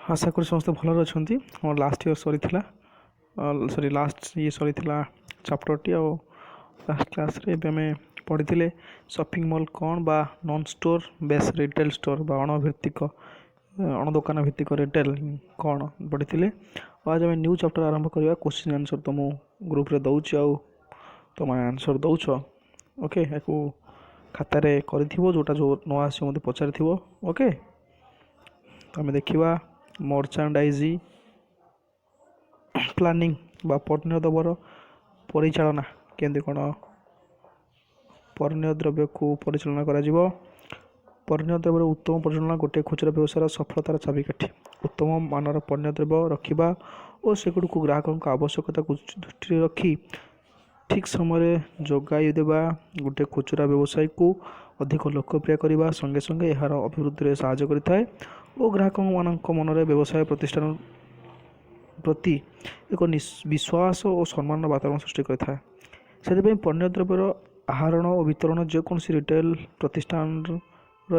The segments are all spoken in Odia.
ଆଶା କরি ସମସ୍ତେ ଭଲରେ ଅଛନ୍ତି। ଆମର ଲାଷ୍ଟ ଇୟର୍ ସରିଥିଲା, ସରି, ଲାଷ୍ଟ ଇଏ ସରିଥିଲା ଚାପ୍ଟରଟି। ଆଉ ଲାଷ୍ଟ କ୍ଲାସ୍ରେ ଏବେ ଆମେ ପଢ଼ିଥିଲେ ସପିଂ ମଲ୍ କ'ଣ ବା non store base retail store ବା ଅଣଭିତ୍ତିକ ଅଣଦୋକାନ ଭିତ୍ତିକ ରିଟେଲ୍ କ'ଣ ପଢ଼ିଥିଲେ। ଆଉ ଆଜି ଆମେ ନ୍ୟୁ ଚାପ୍ଟର ଆରମ୍ଭ କରିବା। କୋଶ୍ଚିନ୍ ଆନ୍ସର୍ ତ ମୁଁ ଗ୍ରୁପ୍ରେ ଦେଉଛି ଆଉ ତୁମେ ଆନ୍ସର୍ ଦେଉଛ। ଓକେ, ୟାକୁ ଖାତାରେ କରିଥିବ, ଯେଉଁଟା ଯେଉଁ ନ ଆସିବ ମୋତେ ପଚାରିଥିବ। ଓକେ, ତ ଆମେ ଦେଖିବା ମର୍ଚାଣ୍ଡାଇଜି ପ୍ଲାନିଂ ବା ପଣ୍ୟ ଦ୍ରବ୍ୟର ପରିଚାଳନା, କେମିତି କ'ଣ ପଣ୍ୟ ଦ୍ରବ୍ୟକୁ ପରିଚାଳନା କରାଯିବ। ପଣ୍ୟ ଦ୍ରବ୍ୟର ଉତ୍ତମ ପରିଚାଳନା ଗୋଟିଏ ଖୁଚୁରା ବ୍ୟବସାୟର ସଫଳତାର ଚାବିକାଠି। ଉତ୍ତମ ମାନର ପଣ୍ୟ ଦ୍ରବ୍ୟ ରଖିବା ଓ ସେଗୁଡ଼ିକୁ ଗ୍ରାହକଙ୍କ ଆବଶ୍ୟକତାକୁ ଦୃଷ୍ଟିରେ ରଖି ଠିକ୍ ସମୟରେ ଯୋଗାଇ ଦେବା ଗୋଟିଏ ଖୁଚୁରା ବ୍ୟବସାୟୀକୁ ଅଧିକ ଲୋକପ୍ରିୟ କରିବା ସଙ୍ଗେ ସଙ୍ଗେ ଏହାର ଅଭିବୃଦ୍ଧିରେ ସାହାଯ୍ୟ କରିଥାଏ ଓ ଗ୍ରାହକମାନଙ୍କ ମନରେ ବ୍ୟବସାୟ ପ୍ରତିଷ୍ଠାନ ପ୍ରତି ଏକ ବିଶ୍ୱାସ ଓ ସମ୍ମାନର ବାତାବରଣ ସୃଷ୍ଟି କରିଥାଏ। ସେଥିପାଇଁ ପଣ୍ୟ ଦ୍ରବ୍ୟର ଆହରଣ ଓ ବିତରଣ ଯେକୌଣସି ରିଟେଲ ପ୍ରତିଷ୍ଠାନର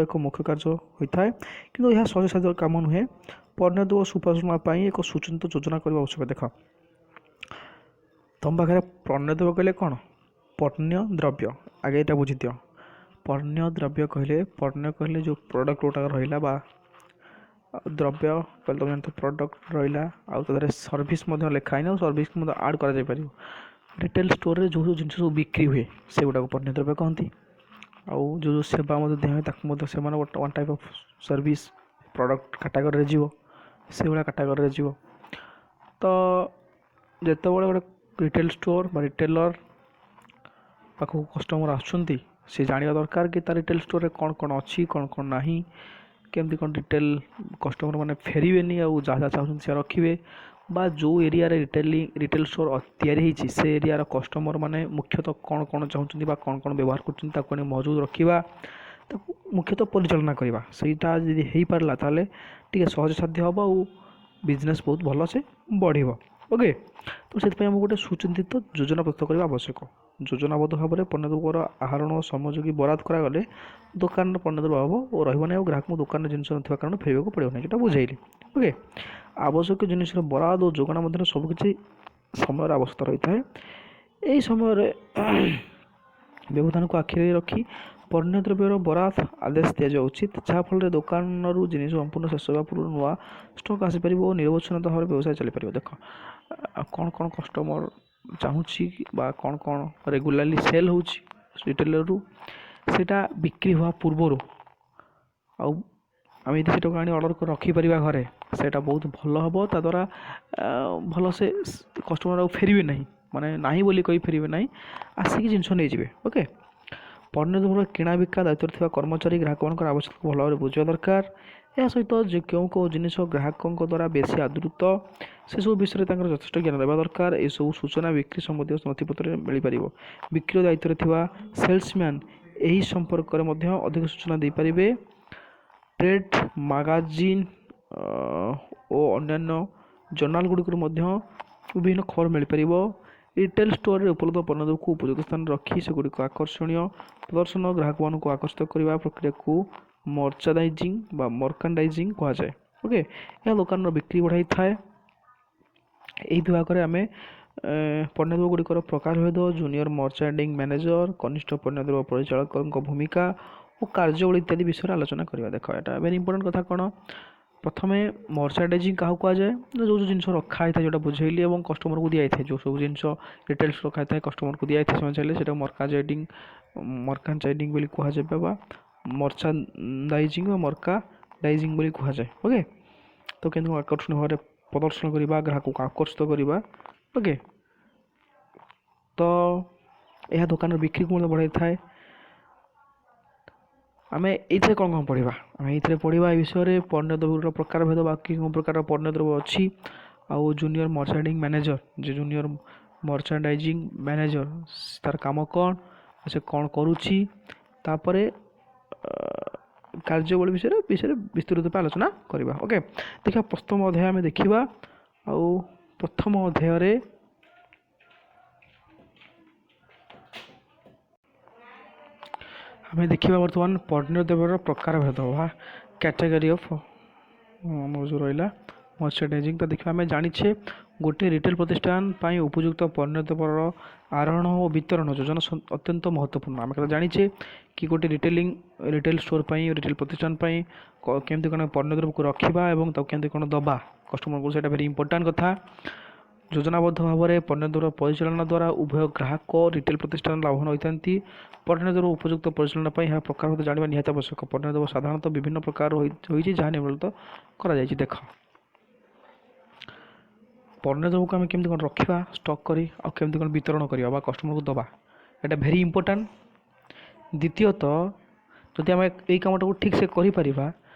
ଏକ ମୁଖ୍ୟ କାର୍ଯ୍ୟ ହୋଇଥାଏ, କିନ୍ତୁ ଏହା ସହଜସାଧ୍ୟ କାମ ନୁହେଁ। ପଣ୍ୟ ଦ୍ରବ୍ୟ ସୁପରିଚାଳନା ପାଇଁ ଏକ ସୁଚିନ୍ତିତ ଯୋଜନା କରିବା ଆବଶ୍ୟକ। ଦେଖ, ତୁମ ପାଖରେ ପଣ୍ୟ ଦ୍ରବ୍ୟ କହିଲେ କ'ଣ? ପଣ୍ୟ ଦ୍ରବ୍ୟ ଆଗେ ଏଇଟା ବୁଝିଦିଅ। ପଣ୍ୟ ଦ୍ରବ୍ୟ କହିଲେ, ପଣ୍ୟ କହିଲେ ଯେଉଁ ପ୍ରଡ଼କ୍ଟ ଗୁଡ଼ାକ ରହିଲା, ବା ଦ୍ରବ୍ୟ କହିଲେ ତୁମେ ଜାଣିଥିବ ପ୍ରଡ଼କ୍ଟ ରହିଲା, ଆଉ ତା ଦେହରେ ସର୍ଭିସ୍ ମଧ୍ୟ ଲେଖା ହେଇନି, ଆଉ ସର୍ଭିସ୍ ମଧ୍ୟ ଆଡ଼୍ କରାଯାଇପାରିବ। ରିଟେଲ୍ ଷ୍ଟୋର୍ରେ ଯେଉଁ ଯେଉଁ ଜିନିଷ ସବୁ ବିକ୍ରି ହୁଏ ସେଗୁଡ଼ାକୁ ପଣ୍ୟ ଦ୍ରବ୍ୟ କହନ୍ତି। ଆଉ ଯେଉଁ ଯେଉଁ ସେବା ମଧ୍ୟ ଦିଆ ହୁଏ ତାକୁ ମଧ୍ୟ ସେମାନେ ଗୋଟେ one type of service product କାଟାଗୋରୀରେ ଯିବ, ସେଇଭଳିଆ କାଟାଗୋରୀରେ ଯିବ। ତ ଯେତେବେଳେ ଗୋଟେ ରିଟେଲ୍ ଷ୍ଟୋର୍ ବା ରିଟେଲର୍ ପାଖକୁ କଷ୍ଟମର୍ ଆସୁଛନ୍ତି, ସେ ଜାଣିବା ଦରକାର କି ତା ରିଟେଲ୍ ଷ୍ଟୋର୍ରେ କ'ଣ କ'ଣ ଅଛି, କ'ଣ କ'ଣ ନାହିଁ, କେମିତି କ'ଣ ରିଟେଲ୍ କଷ୍ଟମର୍ ମାନେ ଫେରିବେନି ଆଉ ଯାହା ଯାହା ଚାହୁଁଛନ୍ତି ସେୟା ରଖିବେ, ବା ଯେଉଁ ଏରିଆରେ ରିଟେଲ୍ ଷ୍ଟୋର୍ ତିଆରି ହେଇଛି ସେ ଏରିଆର କଷ୍ଟମର୍ ମାନେ ମୁଖ୍ୟତଃ କ'ଣ କ'ଣ ଚାହୁଁଛନ୍ତି ବା କ'ଣ କ'ଣ ବ୍ୟବହାର କରୁଛନ୍ତି ତାକୁ ଆଣି ମହଜୁଦ ରଖିବା, ତାକୁ ମୁଖ୍ୟତଃ ପରିଚାଳନା କରିବା। ସେଇଟା ଯଦି ହେଇପାରିଲା ତାହେଲେ ଟିକେ ସହଜସାଧ୍ୟ ହେବ ଆଉ ବିଜନେସ୍ ବହୁତ ଭଲସେ ବଢ଼ିବ। ଓକେ, ତ ସେଥିପାଇଁ ଆମକୁ ଗୋଟେ ସୁଚିନ୍ତିତ ଯୋଜନା ପ୍ରସ୍ତୁତ କରିବା ଆବଶ୍ୟକ। ଯୋଜନାବଦ୍ଧ ଭାବରେ ପଣ୍ୟ ଦ୍ରବ୍ୟର ଆହରଣ ଓ ସମଯୋଗୀ ବରାଦ କରାଗଲେ ଦୋକାନର ପଣ୍ୟ ଦ୍ରବ୍ୟ ଅଭାବ ଓ ରହିବ ନାହିଁ, ଆଉ ଗ୍ରାହକଙ୍କୁ ଦୋକାନରେ ଜିନିଷ ନଥିବା କାରଣ ଫେରିବାକୁ ପଡ଼ିବ ନାହିଁ, ଯେଉଁଟା ବୁଝେଇଲି। ଓକେ, ଆବଶ୍ୟକ ଜିନିଷର ବରାଦ ଓ ଯୋଗାଣ ମଧ୍ୟରେ ସବୁକିଛି ସମୟର ଆବଶ୍ୟକତା ରହିଥାଏ। ଏହି ସମୟରେ ବ୍ୟବଧାନକୁ ଆଖିରେ ରଖି ପଣ୍ୟ ଦ୍ରବ୍ୟର ବରାଦ ଆଦେଶ ଦିଆଯିବା ଉଚିତ, ଯାହାଫଳରେ ଦୋକାନରୁ ଜିନିଷ ସମ୍ପୂର୍ଣ୍ଣ ଶେଷ ହେବା ପୂର୍ବରୁ ନୂଆ ଷ୍ଟକ୍ ଆସିପାରିବ ଓ ନିରବଚ୍ଛିନ୍ନତା ଭାବରେ ବ୍ୟବସାୟ ଚାଲିପାରିବ। ଦେଖ, କ'ଣ କ'ଣ କଷ୍ଟମର୍ ଚାହୁଁଛି ବା କ'ଣ କ'ଣ ରେଗୁଲାରଲି ସେଲ୍ ହେଉଛି ରିଟେଲରରୁ, ସେଇଟା ବିକ୍ରି ହେବା ପୂର୍ବରୁ ଆଉ ଆମେ ଯଦି ସେଇଟାକୁ ଆଣି ଅର୍ଡ଼ର କରି ରଖିପାରିବା ଘରେ, ସେଇଟା ବହୁତ ଭଲ ହେବ। ତା ଦ୍ୱାରା ଭଲସେ କଷ୍ଟମର୍ ଆଉ ଫେରିବେ ନାହିଁ, ମାନେ ନାହିଁ ବୋଲି କହି ଫେରିବେ ନାହିଁ, ଆସିକି ଜିନିଷ ନେଇଯିବେ। ଓକେ, ପଣ୍ୟ ଦ୍ରବ୍ୟର କିଣା ବିକା ଦାୟିତ୍ୱରେ ଥିବା କର୍ମଚାରୀ ଗ୍ରାହକମାନଙ୍କର ଆବଶ୍ୟକତାକୁ ଭଲ ଭାବରେ ବୁଝିବା ଦରକାର। ଏହା ସହିତ ଯେ କେଉଁ କେଉଁ ଜିନିଷ ଗ୍ରାହକଙ୍କ ଦ୍ୱାରା ବେଶୀ ଆଦୃତ ସେସବୁ ବିଷୟରେ ତାଙ୍କର ଯଥେଷ୍ଟ ଜ୍ଞାନ ରହିବା ଦରକାର। ଏସବୁ ସୂଚନା ବିକ୍ରି ସମ୍ବନ୍ଧୀୟ ନଥିପତ୍ରରେ ମିଳିପାରିବ। ବିକ୍ରୟ ଦାୟିତ୍ୱରେ ଥିବା ସେଲ୍ସମ୍ୟାନ୍ ଏହି ସମ୍ପର୍କରେ ମଧ୍ୟ ଅଧିକ ସୂଚନା ଦେଇପାରିବେ। ଟ୍ରେଡ୍ ମାଗାଜିନ୍ ଓ ଅନ୍ୟାନ୍ୟ ଜର୍ନାଲ୍ ଗୁଡ଼ିକରୁ ମଧ୍ୟ ବିଭିନ୍ନ ଖବର ମିଳିପାରିବ। ରିଟେଲ୍ ଷ୍ଟୋର୍ରେ ଉପଲବ୍ଧ ପଣ୍ୟଦ୍ରବ୍ୟକୁ ଉପଯୁକ୍ତ ସ୍ଥାନରେ ରଖି ସେଗୁଡ଼ିକ ଆକର୍ଷଣୀୟ ପ୍ରଦର୍ଶନ ଗ୍ରାହକମାନଙ୍କୁ ଆକର୍ଷିତ କରିବା ପ୍ରକ୍ରିୟାକୁ ମର୍ଚାଣ୍ଡାଇଜିଂ ବା ମର୍କାଣ୍ଡାଇଜିଂ କୁହାଯାଏ। ଓକେ, ଏହା ଦୋକାନର ବିକ୍ରି ବଢ଼ାଇଥାଏ। ଏହି ବିଭାଗରେ ଆମେ ପଣ୍ୟଦ୍ରବ୍ୟ ଗୁଡ଼ିକର ପ୍ରକାରଭେଦ, ଜୁନିୟର ମର୍ଚାଣ୍ଡିଂ ମ୍ୟାନେଜର, କନିଷ୍ଠ ପଣ୍ୟଦ୍ରବ୍ୟ ପରିଚାଳକଙ୍କ ଭୂମିକା ଓ କାର୍ଯ୍ୟାବଳୀ ଇତ୍ୟାଦି ବିଷୟରେ ଆଲୋଚନା କରିବା। ଦେଖ, ଏଇଟା ଭେରି ଇମ୍ପୋର୍ଟାଣ୍ଟ କଥା। କ'ଣ ପ୍ରଥମେ ମର୍ଚାଣ୍ଡାଇଜିଂ କାହାକୁ କୁହାଯାଏ? ନା ଯେଉଁ ଯେଉଁ ଜିନିଷ ରଖା ହେଇଥାଏ, ଯେଉଁଟା ବୁଝେଇଲି, ଏବଂ କଷ୍ଟମରକୁ ଦିଆଯାଇଥାଏ, ଯେଉଁ ସବୁ ଜିନିଷ ରିଟେଲ୍ସ ରଖା ହେଇଥାଏ କଷ୍ଟମରକୁ ଦିଆଯାଇଥାଏ, ସେମାନେ ଚାହିଁଲେ ସେଇଟାକୁ ମର୍କାଣ୍ଟାଇଜିଂ ବୋଲି କୁହାଯାଏ ବା ମର୍ଚାଣ୍ଡାଇଜିଂ ବା ମର୍କାଣ୍ଡାଇଜିଂ ବୋଲି କୁହାଯାଏ। ଓକେ, ତ କେମିତି ଆକର୍ଷଣୀୟ ଭାବରେ ପ୍ରଦର୍ଶନ କରିବା, ଗ୍ରାହକକୁ ଆକର୍ଷିତ କରିବା। ଓକେ, ତ ଏହା ଦୋକାନର ବିକ୍ରିକୁ ମଧ୍ୟ ବଢ଼ାଇଥାଏ। ଆମେ ଏଇଥିରେ କ'ଣ କ'ଣ ପଢ଼ିବା? ଆମେ ଏଇଥିରେ ପଢ଼ିବା ଏ ବିଷୟରେ ପଣ୍ୟ ଦ୍ରବ୍ୟର ପ୍ରକାରଭେଦ, ବାକି କେଉଁ ପ୍ରକାର ପଣ୍ୟ ଦ୍ରବ୍ୟ ଅଛି, ଆଉ ଜୁନିୟର ମର୍ଚାଣ୍ଡିଂ ମ୍ୟାନେଜର, ଯେ ଜୁନିୟର ମର୍ଚାଣ୍ଡାଇଜିଂ ମ୍ୟାନେଜର ତାର କାମ କ'ଣ, ସେ କ'ଣ କରୁଛି, ତାପରେ କାର୍ଯ୍ୟାବଳୀ ବିଷୟରେ ବିସ୍ତୃତ ରୂପେ ଆଲୋଚନା କରିବା। ଓକେ, ଦେଖିବା ପ୍ରଥମ ଅଧ୍ୟାୟ ଆମେ ଦେଖିବା। ଆଉ ପ୍ରଥମ ଅଧ୍ୟାୟରେ ଆମେ ଦେଖିବା ବର୍ତ୍ତମାନ ପଣ୍ୟ ଦ୍ରବ୍ୟର ପ୍ରକାରଭେଦ ବା କ୍ୟାଟାଗୋରୀ ଅଫ୍ ଆମର ଯେଉଁ ରହିଲା ମର୍ଚେଣ୍ଡାଇଜିଂ। ତ ଦେଖିବା, ଆମେ ଜାଣିଛେ ଗୋଟିଏ ରିଟେଲ ପ୍ରତିଷ୍ଠାନ ପାଇଁ ଉପଯୁକ୍ତ ପଣ୍ୟ ଦ୍ରବ୍ୟର ଆରୋହଣ ଓ ବିତରଣ ଯୋଜନା ଅତ୍ୟନ୍ତ ମହତ୍ତ୍ୱପୂର୍ଣ୍ଣ। ଆମେ କଥା ଜାଣିଛେ କି ଗୋଟେ ରିଟେଲ ଷ୍ଟୋର ପାଇଁ, ରିଟେଲ ପ୍ରତିଷ୍ଠାନ ପାଇଁ କେମିତି କ'ଣ ପଣ୍ୟ ଦ୍ରବ୍ୟକୁ ରଖିବା ଏବଂ ତାକୁ କେମିତି କ'ଣ ଦେବା କଷ୍ଟମରକୁ, ସେଇଟା ଭେରି ଇମ୍ପୋର୍ଟାଣ୍ଟ କଥା। ଯୋଜନାବଦ୍ଧ ଭାବରେ ପଣ୍ୟ ଦ୍ରବ୍ୟ ପରିଚାଳନା ଦ୍ୱାରା ଉଭୟ ଗ୍ରାହକ, ରିଟେଲ ପ୍ରତିଷ୍ଠାନ ଲାଭବାନ ହୋଇଥାନ୍ତି। ପଣ୍ୟ ଦ୍ରବ୍ୟ ଉପଯୁକ୍ତ ପରିଚାଳନା ପାଇଁ ଏହା ପ୍ରକାର ଜାଣିବା ନିହାତି ଆବଶ୍ୟକ। ପଣ୍ୟ ଦ୍ରବ୍ୟ ସାଧାରଣତଃ ବିଭିନ୍ନ ପ୍ରକାର ହୋଇଛି, ଯାହା ନିମ୍ନଲିଖିତ କରାଯାଇଛି। ଦେଖ, ପଣ୍ୟ ଦ୍ରବ୍ୟକୁ ଆମେ କେମିତି କ'ଣ ରଖିବା ଷ୍ଟକ୍ କରି ଆଉ କେମିତି କ'ଣ ବିତରଣ କରିବା ବା କଷ୍ଟମରକୁ ଦେବା, ଏଇଟା ଭେରି ଇମ୍ପୋର୍ଟାଣ୍ଟ। ଦ୍ୱିତୀୟତଃ, ଯଦି ଆମେ ଏଇ କାମଟାକୁ ଠିକ୍ସେ କରିପାରିବା,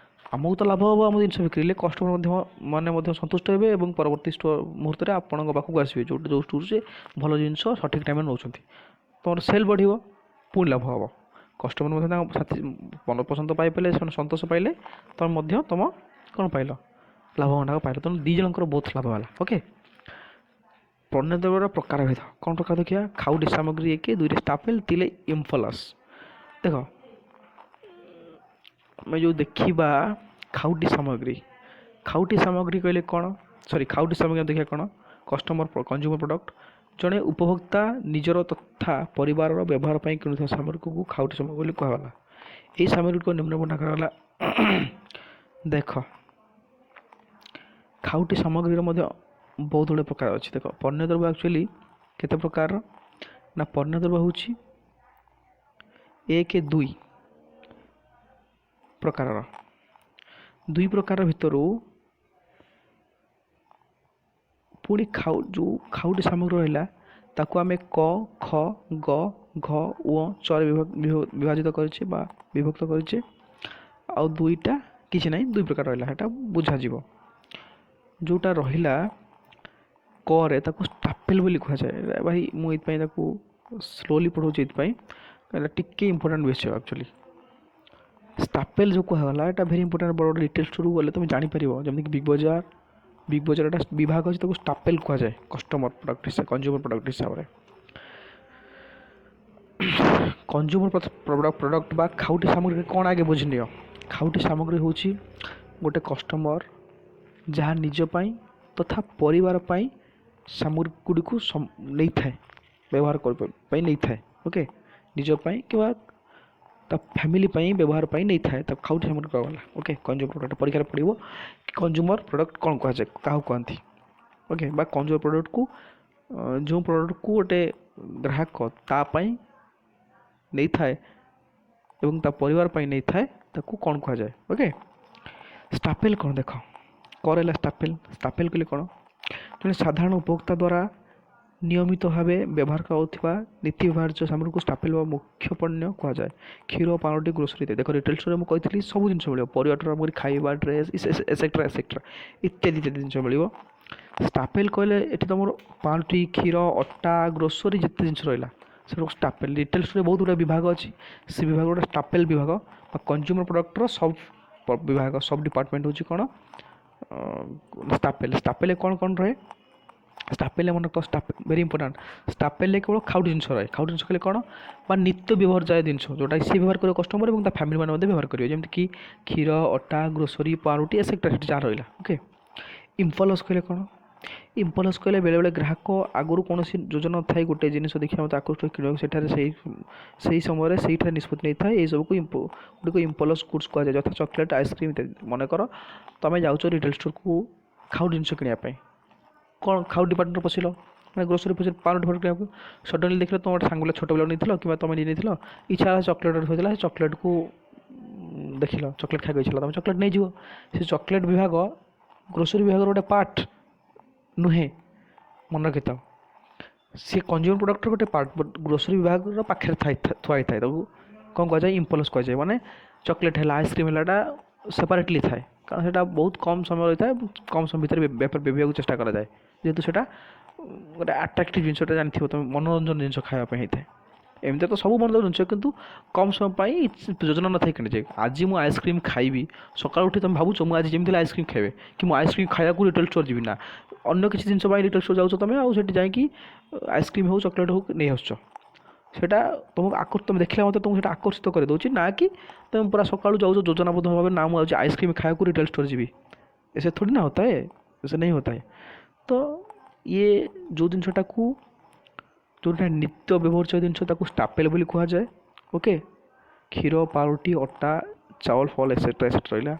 ଆମକୁ ତ ଲାଭ ହେବ ଆମ ଜିନିଷ ବିକ୍ରି ହେଲେ, କଷ୍ଟମର ମଧ୍ୟ ମାନେ ମଧ୍ୟ ସନ୍ତୁଷ୍ଟ ହେବେ ଏବଂ ପରବର୍ତ୍ତୀ ମୁହୂର୍ତ୍ତରେ ଆପଣଙ୍କ ପାଖକୁ ଆସିବେ, ଯେଉଁଠି ଯେଉଁ ଷ୍ଟୋରରେ ଭଲ ଜିନିଷ ସଠିକ୍ ଟାଇମ୍ରେ ନେଉଛନ୍ତି। ତୁମର ସେଲ୍ ବଢ଼ିବ, ପୁଣି ଲାଭ ହେବ। କଷ୍ଟମର ମଧ୍ୟ ତାଙ୍କ ସାଥି ମନ ପସନ୍ଦ ପାଇପାରିଲେ, ସେମାନେ ସନ୍ତୋଷ ପାଇଲେ, ତୁମେ ମଧ୍ୟ ତୁମ କ'ଣ ପାଇଲ? ଲାଭ ଗଣ୍ଡାକ ପାଇଲ। ତେଣୁ ଦୁଇ ଜଣଙ୍କର ବହୁତ ଲାଭ ହେଲା। ଓକେ, ପଣ୍ୟ ଦ୍ରବ୍ୟର ପ୍ରକାରଭେଦ କ'ଣ ପ୍ରକାର ଦେଖିବା। ଖାଉଟି ସାମଗ୍ରୀ ଏକ, ଦୁଇରେ ଷ୍ଟାପେଲ୍, ତିନିରେ ଇମ୍ପଲସ୍। ଦେଖ, ଆମେ ଯେଉଁ ଦେଖିବା ଖାଉଟି ସାମଗ୍ରୀ, ଖାଉଟି ସାମଗ୍ରୀ କହିଲେ କ'ଣ? ସରି, ଖାଉଟି ସାମଗ୍ରୀ ଦେଖିବା କ'ଣ? Customer, consumer product. ଜଣେ ଉପଭୋକ୍ତା ନିଜର ତଥା ପରିବାରର ବ୍ୟବହାର ପାଇଁ କିଣୁଥିବା ସାମଗ୍ରୀକୁ ଖାଉଟି ସାମଗ୍ରୀ ବୋଲି କୁହାଗଲା। ଏହି ସାମଗ୍ରୀକୁ ନିମ୍ନ ବର୍ଣ୍ଣନା କରାଗଲା। ଦେଖ, ଖାଉଟି ସାମଗ୍ରୀର ମଧ୍ୟ ବହୁତ ଗୁଡ଼ିଏ ପ୍ରକାର ଅଛି। ଦେଖ, ପଣ୍ୟ ଦ୍ରବ୍ୟ ଆକ୍ଚୁଆଲି କେତେ ପ୍ରକାରର ନା, ପଣ୍ୟ ଦ୍ରବ୍ୟ ହେଉଛି ଏକ, ଦୁଇ ପ୍ରକାରର। ଦୁଇ ପ୍ରକାର ଭିତରୁ ପୁଣି ଖାଉ ଯେଉଁ ଖାଉଟି ସାମଗ୍ରୀ ରହିଲା, ତାକୁ ଆମେ କ, ଖ, ଗ, ଘ, ଓ ଚରେ ବିଭାଜିତ କରିଛେ ବା ବିଭକ୍ତ କରିଛେ। ଆଉ ଦୁଇଟା କିଛି ନାହିଁ, ଦୁଇ ପ୍ରକାର ରହିଲା, ସେଇଟା ବୁଝାଯିବ। ଯେଉଁଟା ରହିଲା କରେ, ତାକୁ ଷ୍ଟାପେଲ୍ ବୋଲି କୁହାଯାଏ। ଭାଇ, ମୁଁ ଏଇଥିପାଇଁ ତାକୁ ସ୍ଲୋଲି ପଢ଼ଉଛି, ଏଇଥିପାଇଁ ଏଇଟା ଟିକେ ଇମ୍ପୋର୍ଟାଣ୍ଟ ବିଷୟ। ଆକ୍ଚୁଆଲି ଷ୍ଟାପେଲ୍ ଯେଉଁ କୁହାଗଲା, ଏଇଟା ଭେରି ଇମ୍ପୋର୍ଟାଣ୍ଟ। ବଡ଼ ବଡ଼ ରିଟେଲ୍ ଷ୍ଟୋରକୁ ଗଲେ ତୁମେ ଜାଣିପାରିବ, ଯେମିତିକି ବିଗ୍ ବଜାର। ବିଗ୍ ବଜାର ଏଟା ବିଭାଗ ଅଛି, ତାକୁ ଷ୍ଟାପେଲ୍ କୁହାଯାଏ କଷ୍ଟମର ପ୍ରଡ଼କ୍ଟ ହିସାବ, କନଜ୍ୟୁମର ପ୍ରଡ଼କ୍ଟ ହିସାବରେ। କନଜ୍ୟୁମର ପ୍ରଡ଼କ୍ଟ ବା ଖାଉଟି ସାମଗ୍ରୀ କ'ଣ ଆଗେ ବୁଝିନିଅ। ଖାଉଟି ସାମଗ୍ରୀ ହେଉଛି ଗୋଟେ କଷ୍ଟମର ଯାହା ନିଜ ପାଇଁ ତଥା ପରିବାର ପାଇଁ ସାମଗ୍ରୀ ଗୁଡ଼ିକୁ ନେଇଥାଏ, ବ୍ୟବହାର କରିବା ପାଇଁ ନେଇଥାଏ। ଓକେ, ନିଜ ପାଇଁ କିମ୍ବା ତା ଫ୍ୟାମିଲି ପାଇଁ ବ୍ୟବହାର ପାଇଁ ନେଇଥାଏ, ତାକୁ ଖାଉଟି ସାମଗ୍ରୀ କୁହାଗଲା। ଓକେ, କନଜ୍ୟୁମର ପ୍ରଡ଼କ୍ଟ ପରୀକ୍ଷାରେ ପଡ଼ିବ କି କନଜ୍ୟୁମର ପ୍ରଡ଼କ୍ଟ କ'ଣ କୁହାଯାଏ, କାହାକୁ କୁହନ୍ତି? ଓକେ, ବା କନଜ୍ୟୁମର ପ୍ରଡ଼କ୍ଟକୁ ଯେଉଁ ପ୍ରଡ଼କ୍ଟକୁ ଗୋଟେ ଗ୍ରାହକ ତା ପାଇଁ ନେଇଥାଏ ଏବଂ ତା ପରିବାର ପାଇଁ ନେଇଥାଏ, ତାକୁ କ'ଣ କୁହାଯାଏ? ଓକେ, ଷ୍ଟାପେଲ୍ କ'ଣ? ଦେଖ, କର ହେଲା ଷ୍ଟାପେଲ୍। ଷ୍ଟାପେଲ୍ କହିଲେ କ'ଣ? ଜଣେ ସାଧାରଣ ଉପଭୋକ୍ତା ଦ୍ୱାରା ନିୟମିତ ଭାବେ ବ୍ୟବହାର କରାଯାଉଥିବା ନୀତି ବ୍ୟବହାର୍ଯ୍ୟ ସାମଗ୍ରୀକୁ ଷ୍ଟାପେଲ୍ ବା ମୁଖ୍ୟ ପଣ୍ୟ କୁହାଯାଏ। କ୍ଷୀର, ପାଉରୁଟି, ଗ୍ରୋସରୀ ଇତ୍ୟାଦି। ଦେଖ, ରିଟେଲ୍ ଷ୍ଟୋରରେ ମୁଁ କହିଥିଲି ସବୁ ଜିନିଷ ମିଳିବ, ପରିବାଠୁ ଆରମ୍ଭ କରି ଖାଇବା, ଡ୍ରେସ୍, ଏସେଟ୍ରା ଏସେଟ୍ରା ଇତ୍ୟାଦି ଇତ୍ୟାଦି ଜିନିଷ ମିଳିବ। ଷ୍ଟାପେଲ୍ କହିଲେ ଏଠି ତୁମର ପାଉରୁଟି, କ୍ଷୀର, ଅଟା, ଗ୍ରୋସରୀ ଯେତେ ଜିନିଷ ରହିଲା, ସେଟାକୁ ଷ୍ଟାପେଲ୍। ରିଟେଲ୍ ଷ୍ଟୋରରେ ବହୁତ ଗୁଡ଼ିଏ ବିଭାଗ ଅଛି, ସେ ବିଭାଗ ଗୋଟେ ଷ୍ଟାପେଲ୍ ବିଭାଗ ବା କନଜ୍ୟୁମର ପ୍ରଡ଼କ୍ଟର ସବ୍ ବିଭାଗ, ସବ୍ ଡିପାର୍ଟମେଣ୍ଟ ହେଉଛି କ'ଣ? ଷ୍ଟାପେଲ୍। ଷ୍ଟାପେଲ୍ କ'ଣ କ'ଣ ରହେ? ଷ୍ଟାପେଲ୍ ମନେ ରଖ, ଭେରି ଇମ୍ପୋର୍ଟାଣ୍ଟ। ଷ୍ଟାପେଲ୍ରେ କେବଳ ଖାଉଟି ଜିନିଷ ରହେ। ଖାଉଟି ଜିନିଷ କହିଲେ କ'ଣ? ବା ନିତ୍ୟ ବ୍ୟବହାର ଯାଏ ଜିନିଷ, ଯେଉଁଟା ସିଏ ବ୍ୟବହାର କରିବ କଷ୍ଟମର ଏବଂ ତା ଫ୍ୟାମିଲି ମାନେ ମଧ୍ୟ ବ୍ୟବହାର କରିବେ, ଯେମିତିକି କ୍ଷୀର, ଅଟା, ଗ୍ରୋସରୀ, ପାଉରୁଟି, ଏସେଟ୍ରା, ସେଠି ଯାହା ରହିଲା। ଓକେ, ଇମ୍ପଲସ୍ କହିଲେ କ'ଣ? ଇମ୍ପଲସ୍ କହିଲେ ବେଳେବେଳେ ଗ୍ରାହକ ଆଗରୁ କୌଣସି ଯୋଜନା ନଥାଇ ଗୋଟେ ଜିନିଷ ଦେଖିବା ମୋତେ ଆକୃଷ୍ଟ ହୋଇ କିଣିବାକୁ ସେଠାରେ ସେଇ ସମୟରେ ସେଇଠାରେ ନିଷ୍ପତ୍ତି ନେଇଥାଏ। ଏଇସବୁକୁ ଗୁଡ଼ିକୁ ଇମ୍ପଲସ୍ ଗୁଡ୍ସ କୁହାଯାଏ, ଯଥା ଚକୋଲେଟ୍, ଆଇସ୍କ୍ରିମ୍ ଇତ୍ୟାଦି। ମନେକର ତୁମେ ଯାଉଛ ରିଟେଲ୍ ଷ୍ଟୋରକୁ ଖାଉଟି ଜିନିଷ କିଣିବା ପାଇଁ, କ'ଣ ଖାଉ ଡିପାର୍ଟମେଣ୍ଟରେ ପଶିଲ, ମାନେ ଗ୍ରୋସରୀ ଫୋସରୀ, ପାଉରୁଟି ଫାଉରୁଟି କିଣିବାକୁ, ସଡନ୍ଲି ଦେଖିଲ ତୁମ ଗୋଟେ ସାଙ୍ଗ ପିଲା, ଛୋଟ ପିଲା ନେଇଥିଲ କିମ୍ବା ତୁମେ ନିଜେ ନେଇଥିଲ, ଇଚ୍ଛା ହେଲା, ଚକୋଲେଟ୍ ଥୋଇଥିଲା, ସେ ଚକୋଲେଟ୍କୁ ଦେଖିଲ, ଚକୋଲେଟ୍ ଖାଇବାକୁ ଇଚ୍ଛା ହେଲା, ତୁମେ ଚକୋଲେଟ୍ ନେଇଯିବ। ସେ ଚକୋଲେଟ୍ ବିଭାଗ ଗ୍ରୋସରୀ ବିଭାଗର ଗୋଟେ ପାର୍ଟ ନୁହେଁ, ମନେ ରଖିଥାଅ। ସେ କନଜ୍ୟୁମର ପ୍ରଡ଼କ୍ଟର ଗୋଟେ ପାର୍ଟ, ବଟ୍ ଗ୍ରୋସରୀ ବିଭାଗର ପାଖରେ ଥାଇ ଥୁଆ ହେଇଥାଏ। ତାକୁ କ'ଣ କୁହାଯାଏ? ଇମ୍ପଲସ୍ କୁହାଯାଏ। ମାନେ ଚକୋଲେଟ୍ ହେଲା, ଆଇସ୍କ୍ରିମ୍ ହେଲା, ଏଟା ସେପାରେଟଲି ଥାଏ, କାରଣ ସେଇଟା ବହୁତ କମ୍ ସମୟ ରହିଥାଏ। କମ୍ ସମୟ ଭିତରେ ବେପାର ବିକିବାକୁ ଚେଷ୍ଟା କରାଯାଏ, ଯେହେତୁ ସେଇଟା ଗୋଟେ ଆଟ୍ରାକ୍ଟିଭ୍ ଜିନିଷଟା, ଜାଣିଥିବ ତୁମେ, ମନୋରଞ୍ଜନ ଜିନିଷ ଖାଇବା ପାଇଁ ହେଇଥାଏ। ଏମିତି ତ ସବୁ ମନୋରଞ୍ଜନ ଜିନିଷ, କିନ୍ତୁ କମ୍ ସମୟ ପାଇଁ ଯୋଜନା ନଥାଏ କିଣାଯାଏ। ଆଜି ମୁଁ ଆଇସ୍କ୍ରିମ୍ ଖାଇବି, ସକାଳୁ ଉଠି ତୁମେ ଭାବୁଛ ମୁଁ ଆଜି ଯେମିତି ହେଲେ ଆଇସ୍କ୍ରିମ୍ ଖାଇବେ କି ମୁଁ ଆଇସ୍କ୍ରିମ୍ ଖାଇବାକୁ ରିଟେଲ୍ ଷ୍ଟୋର୍ ଯିବି ନା, ଅନ୍ୟ କିଛି ଜିନିଷ ପାଇଁ ରିଟେଲ୍ ଷ୍ଟୋର୍ ଯାଉଛ ତୁମେ ଆଉ ସେଠି ଯାଇକି ଆଇସ୍କ୍ରିମ୍ ହଉ, ଚକୋଲେଟ୍ ହଉ ନେଇ ଆସୁଛ। ସେଇଟା ତୁମକୁ ତୁମେ ଦେଖିଲା ମୋତେ ତୁମକୁ ସେଇଟା ଆକର୍ଷିତ କରିଦେଉଛି, ନା କି ତୁମେ ପୁରା ସକାଳୁ ଯାଉଛ ଯୋଜନାବଦ୍ଧ ଭାବେ, ନା ମୁଁ ଆଜି ଆଇସ୍କ୍ରିମ୍ ଖାଇବାକୁ ରିଟେଲ୍ ଷ୍ଟୋର୍ ଯିବି, ऐसे थोड़ी ना होता है। ऐसे नहीं होता है। ତ ଇଏ ଯେଉଁ ଜିନିଷଟାକୁ, ଯେଉଁଟା ନିତ୍ୟ ବ୍ୟବହୃତ ଜିନିଷ, ତାକୁ ଷ୍ଟାପେଲ୍ ବୋଲି କୁହାଯାଏ। ଓକେ, କ୍ଷୀର, ପାଉରୁଟି, ଅଟା, ଚାଉଳ, ଫଳ, ଏକ୍ସେଟ୍ରା ଏକ୍ସେଟ୍ରା ରହିଲା।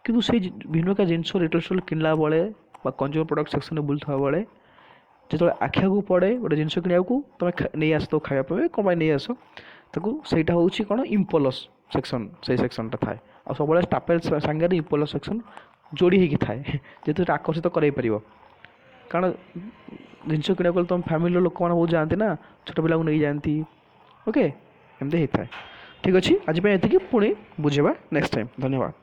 କିନ୍ତୁ ସେଇ ବିଭିନ୍ନ ପ୍ରକାର ଜିନିଷ ରିଟେଲ୍ ଷ୍ଟୋର୍ କିଣିଲା ବେଳେ ବା କନଜ୍ୟୁମର ପ୍ରଡ଼କ୍ଟ ସେକ୍ସନରେ ବୁଲୁଥିବା ବେଳେ ଯେତେବେଳେ ଆଖି ଆଗକୁ ପଡ଼େ ଗୋଟେ ଜିନିଷ କିଣିବାକୁ, ତୁମେ ନେଇ ଆସ ତାକୁ ଖାଇବା ପାଇଁ, କ'ଣ ପାଇଁ ନେଇ ଆସ ତାକୁ, ସେଇଟା ହେଉଛି କ'ଣ? ଇମ୍ପଲସ୍ ସେକ୍ସନ୍। ସେଇ ସେକ୍ସନ୍ଟା ଥାଏ। ଆଉ ସବୁବେଳେ ଷ୍ଟାପେଲ୍ ସାଙ୍ଗରେ ଇମ୍ପଲସ୍ ସେକ୍ସନ୍ ଯୋଡ଼ି ହେଇକି ଥାଏ, ଯେହେତୁ ଏଇଟା ଆକର୍ଷିତ କରାଇ ପାରିବ। କାରଣ ଜିନିଷ କିଣିବାକୁ ଗଲେ ତୁମ ଫ୍ୟାମିଲିର ଲୋକମାନେ ବହୁତ ଯାଆନ୍ତି ନା, ଛୋଟ ପିଲାକୁ ନେଇଯାଆନ୍ତି। ଓକେ, ଏମିତି ହେଇଥାଏ। ଠିକ୍ ଅଛି, ଆଜି ପାଇଁ ଏତିକି। ପୁଣି ବୁଝେଇବା ନେକ୍ସଟ ଟାଇମ୍। ଧନ୍ୟବାଦ।